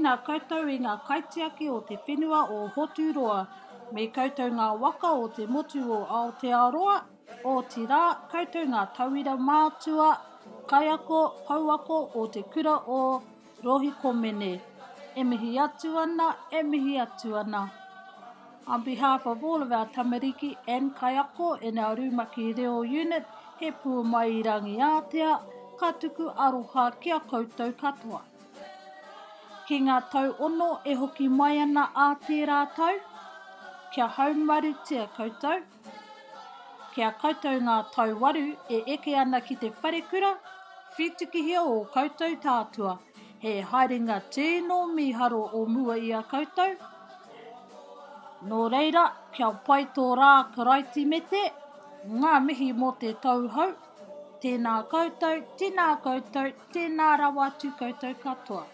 Tēnā koutou e ngā kaitiaki o te whenua o Hoturoa, me koutou ngā waka o te motu o Aotearoa, otirā, koutou ngā tauira mātua, kaiako, pouako o te kura o Rohikomene. E mihi atu ana, e mihi atu ana. On behalf of all of our tamariki and kaiako in our Rumaki Reo unit, he pū mai i Rangiātea, ka tuku aroha ki a koutou katoa. Ki ngā tau ono e hoki mai ana ā tērā tau, kia haumarutia koutou. Ki a koutou ngā tau waru e eke ana ki te wharekura, whītikihia ō koutou tātua. He haerenga tino mīharo o mua i a koutou. Nō reira, kia pai tō rā Karaiti-mete, ngā mihi mō te tau hou. Tēnā koutou, tēnā koutou, tēnā rawa atu koutou katoa.